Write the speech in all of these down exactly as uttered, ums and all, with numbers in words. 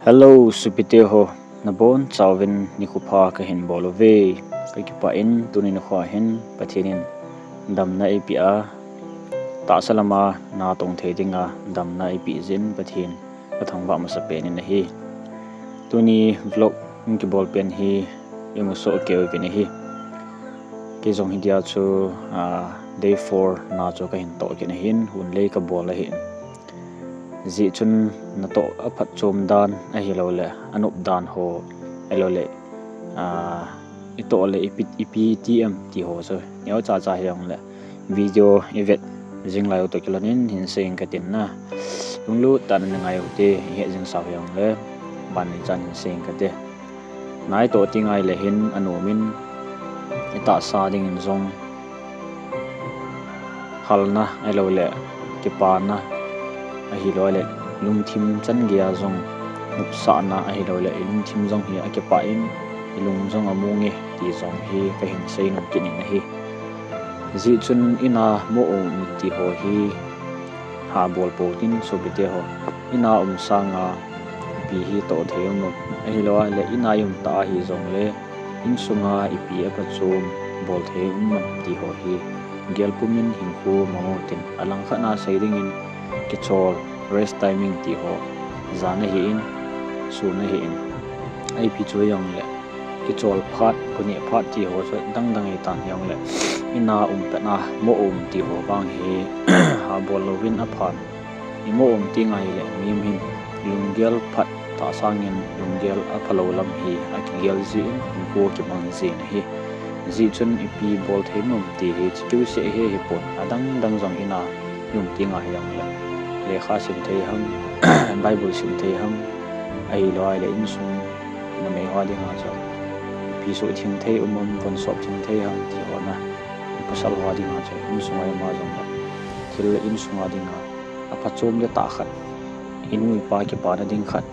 Hello, sopite ho. Nabonchauvin nikho pha kahin bol uve. Kakipah in tuni nikho hin Pathen in damna eipeh a, tahsa lama natong thei dinga damna eipeh jeh in Pathen kathangvah masapen in ahi. Tuni vlog in kibol pen hi imusoh kei uvin ahi. Kei jong hitia chu, ah, day four na chu kahin toh kit ahin, hunlei kabol ahin. Hijeh chun natoh aphatchom dan ahilouleh anop dan ho, ahilouleh, ah, itoh le ipi, ipi ti em ti ho chu neocha cha hijongleh video ivet jing lai u toh kilhonin hinsei inge katin na. Lunglut tah in nangai uvin te, ihet jing sau hijongleh ban ichan hinsei inge kate. Na itoh ti ngai le hin anom in, itahsa dingin jong halna ahilouleh kipana ahilouleh lungthim chan geiya jong nopsahna ahilouleh ilungthim jong hi akipah in, ilung jong amu nge ti jong hi kahin seinom kit in ahi. Hijeh chun ina mo um ti ho hi ha bol pou tin sopite ho. Ina um sanga ipi hi toh thei um em, ahilouleh ina um tah ahijongleh insunga ipi aphatchom bol thei um em ti ho hi gel pumin hinkho mang utin, alangkhat a sei dingin kichol, rest timing ti ho, jan ahin, sun ahin, ipi chu hijongleh kichol phat, kineh phat ti ho chu dangdang hitan hijongleh, ina um pet a mo um ti ho vang hi ha bol louvin aphan. Imo um ti ngai le mihem hin lunggel phat tah sangin lunggel aphalou lam hi akigel jin, hinkho kimang jin ahi. Hijeh chun ipi bol thei nom ti hi chikeu seh hi hipon, adang dang jong ina um ti ngai hijongleh lekha sim thei ham, Bible sim thei ham, ahilouleh insung numei ho dinga chu ipi suhtheng thei um em, von sop theng thei ham ti ho na. Pasal ho dinga chu insung a ima jongleh thil insunga dinga aphatchom le tah khat, inu ipa kipana ding khat,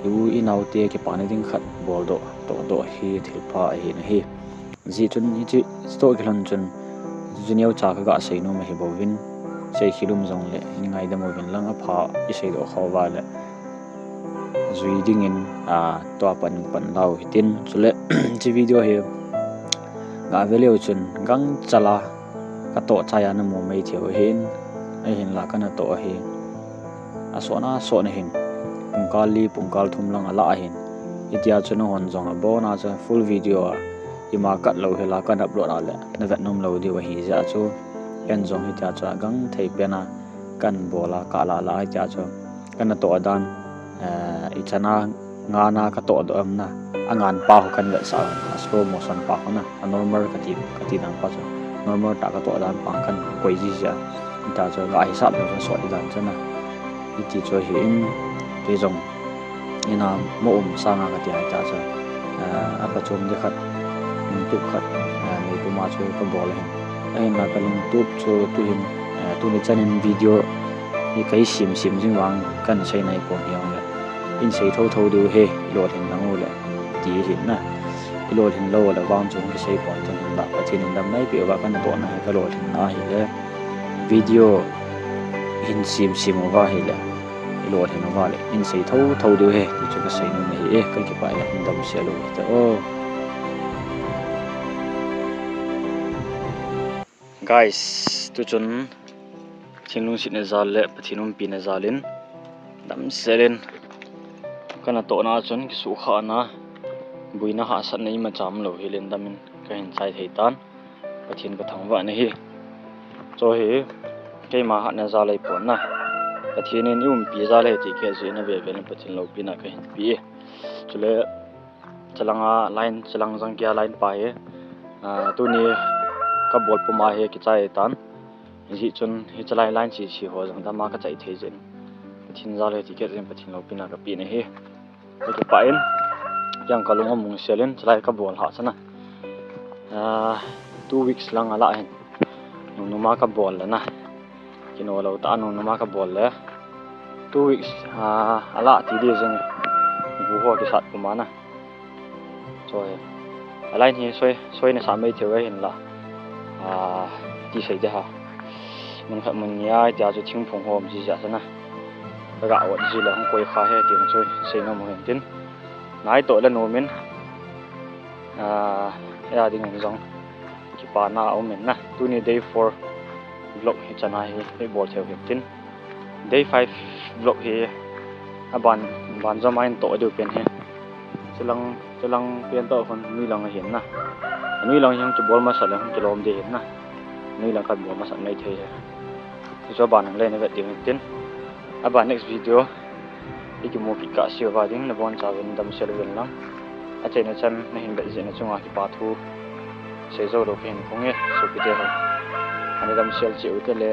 i-u inaote kipana ding khat boldoh, tohdoh hi thilpha ahin ahi. Hijeh chun hiche toh kilhon chun hiche neocha kaga seinom ahi bouvin, seikhel um jongleh ingaidam uvin lang apha iseidoh khauva leh jui dingin, ah, tua pan pan lau hitin. Chule hiche video hi gave leu chun gangchal a katoh chai a namu mai theiu ahin, ahinla kana toh ahi. Asotna sotna hin pungkal li pungkal thum lang alah ahin, hitia chu nahon jong abona chu full video a ima cut lou hila kana upload a leh navet nom lou diu ahi jeh a chu, ken jong hitia chu agangthei pen a kana bol a, kalah lah a hitia chu kana toh dan, eh, ichan a ngan a katoh doh em na, angan pa ho kana vetsah, a slow motion pa ho na, a normal kati, kati dan pa chu, normal tah katoh dan pa kana koi jiji a, hitia chu ga hisap lou chu sot dan chu na, hiti chu ahin, kei jong ina mo um sanga kati a hitia chu, eh, aphatchom ding khat, lungtup khat, eh, neipuma chu kabol ahin, ahinla kalungtup chu tuhin, eh, tuni chanin video hi kahi sim sim jing vang kana sei nai pon hijongleh, insei thotho diu ahi, ilolhin lang uleh ti ahin na. Ilolhin lou uleh vang chu kisei pon tin, hinla Pathen in damna eipeh uva kana tohna hi kalolhinna ahile, video hin sim sim uva ahile, ilolhin uva leh insei thotho diu ahi ti chu kaseinom ahi e. Kakipah e, hin damsel u hite o. Guys, tuchun Pathen lungsetna jal le Pathen umpina jal in damsel in kana tohna chun kisuhkhahna, boina hahsatna imacha umlou hel in damin kahin chai thei tan, Pathen kathangvah in ahi. Chu hi keima hatna jal ahipon na, Pathen in eiumpi jal ahi ti kei jeh in ave vel in Pathen loupina kahin pe e. Chule chalanga line, chalang jang kia line pa hi, ah, tuni kabol puma hi kichai tan. Hijeh chun hiche lai line sese ho jong dama kachai thei jeh in Pathen jal ahi ti kei jeh in Pathen loupina kapen ahi. Kakipah in, jang kalung amungsel in, chulai kabol hahsatna, ah, two weeks lang alah hin, nungnunga kabol le na, kino lou tah a nungnunga kabol le, two weeks, ah, alah ti ding jeng, bu ho kisat puma na. Chu hi, a line hi soi, soina sa mai theiu ahinla, ah, ti sei ding ham, mun khat mun ni a hitia chu thingphung ho um jiji a chu na. Ka ga ot ji le hung koi kha hi ti chu sei nom hin tin. Nai toh le nom in, ah, eia dingin jong kipana um in na. Tuni day four vlog hi chan a hi, hi bol thei u hin tin. Day five vlog hi aban, ban jom a hin toh diu pen hi. Chulang, chulang pen toh khun nui lang ahin na. Nui lang hi hung kibol masat le hung kilom ding ahin na. Nui lang khat bol masat mai thei hi. Hichu aban hung le na vet ding hin tin. Aban next video i kimu kit kah seh uva ding, na bonchauvin damsel uvin lang. Achaina chan na hin vet jeh na chunga kipa thu sei jou lou ka hin phong e, sopite ho. Ana damsel cheh u te le,